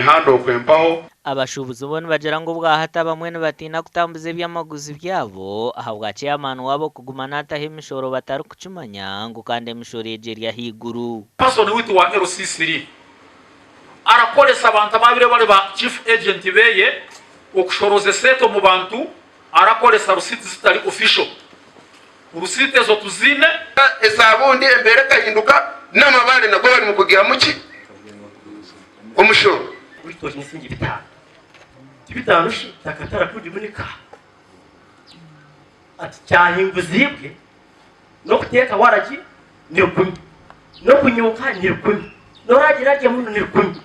Emihanda okwo empaho. Abashuubuzi bo nibagira ngu obwahati abamwe nibatiina kutambuza eby'amaguzi byabo ahabwa chairman waabo kuguma nataho emishoro batarikukimanya ngu kandi emishoro egyo eri ahaiguru. Person witu wa LC3 arakoresa abantu ababire bari ba chief agent beye okushoroza esente omu bantu arakoresa receipts zitari official. Receipts ezo tuziine. Esabundi embeera ekahinduka n'amabaare nago bari mukugihamu ki? Omushoro. W'ebitookye n'esiringi bitaano. Ti bitaano shi akatare aku ndimu ni kaha? Ati kyahinguziibwe n'okuteeka waragi ni rukumi, n'okunyuuka ni rukumi, n'oraagira arya munu ni rukumi.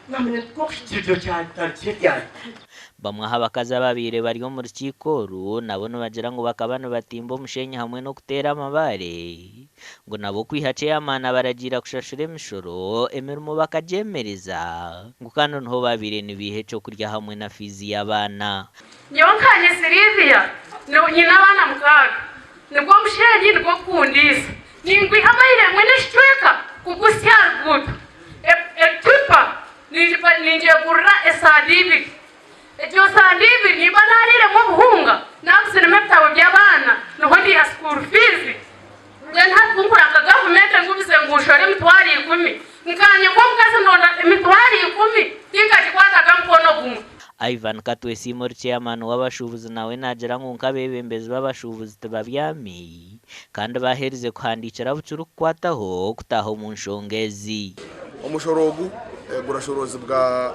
Naamanya nti kwonka shi kirugiro kyatandikire ryari? Bamwe aha bakazi ababaire bari omu rukiiko oru nabo nibagira ngu bakaba nibatimba omushenyi hamwe n'okuteera amabaare ngu nabo kwiha ceyamaani abaragiira kushashura emishoro, emirimo bakagyemereza ngu kandi niho babaire nibaiha eky'okurya hamwe na fiizi y'abaana. Nyowe nkanye Sylvia, nyine abaana mukaaga. Nigwo mushenyi nigwo gukundiisa. Ningwiha mayiro emwe n'ekicweka kuguhitsya aha ruguuto. Etipa ningyegurira esande ibiri. Egyo sande ibiri nimba naariiremu obuhunga, naaguziremu ebitabo by'abaana, niho ndiiha school fees. Mbwenu hati ku nkuraba nka gavumenti engubize ngu nshore emitwaro ikumi, nkanye nk'omukazi ndonda emitwaro ikumi tinkagikwataga mukono gumwe. Ivan Katwesiime ori Chairman w'abashuubuzi nawe naagira ngu nk'abeebembezi b'abashuubuzi tibabyami kandi baaherize kuhandiikira abu kirikukwataho kutaaha omu nshonga ezi. Omushoro ogu gurashorozibwa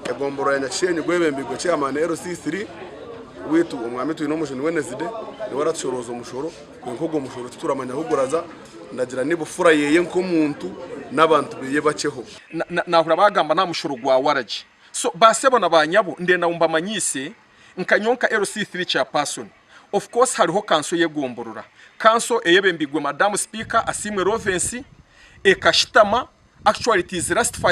egomborora ya Nyakishenyi gwebembirwe Chairman LC3 waitu Omwami Twinomujuni Wednesday niwe aratushoroza omushoro kwonka ogwo mushoro tituramanya ahu guraza ndagira nibufura yeye nk'omuntu n'abantu beye bakyeho. Nahurira bagamba n'aha mushoro gwa waragi. So ba sebo na ba nyabo ndenda ngu mbamanyiise nka nyowe nka LC3 chairperson of course hariho kanso y'egomborora, kanso eyebembeirwe Madam Speaker Asiimwe Rovensi ekashitama actually it is last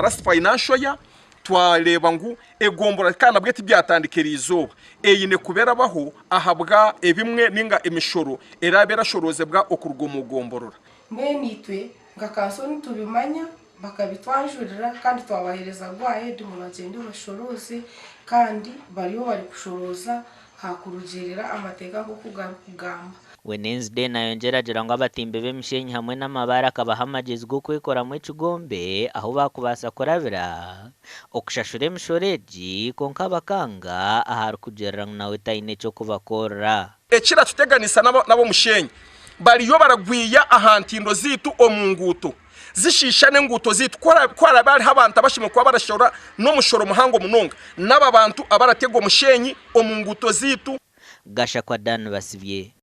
last financial year twareeba ngu egomborora kandi nabwe tibyatandika eriizooba eine kuba erabaho ahabwa ebimwe ninga emishoro eraabe erashorozebwa okuruga omu gomborora. Mbwenu itwe nka kanso nitubimanya Bakabitwanjurira kandi twabaheereza go ahead ngu bagyende bashorooze kandi bariyo barikushorooza aha kurugiirira amateeka nk'oku garikugamba. Wednesday nayongyera agira ngu abatimbi b'emishenyi hamwe n'amabaare akabaha amagyezi g'okwekoramu ekigombe ahu baakubaasa kurabira okushashura emishoro egi kwonka bakanga aharikugirira ngu nawe taine ky'okubakorera. Ekiratuteganisa n'ab'omushenyi bariyo baragwiya aha ntindo zaitu omu nguuto. Zishiishane enguuto zaitu. Ku haraabe hariho abantu abashemereire kuba barashora n'omushoro muhango munonga, n'aba bantu abarateega omusheenyi omu nguuto zaitu. Gashakwa Dan Basibye.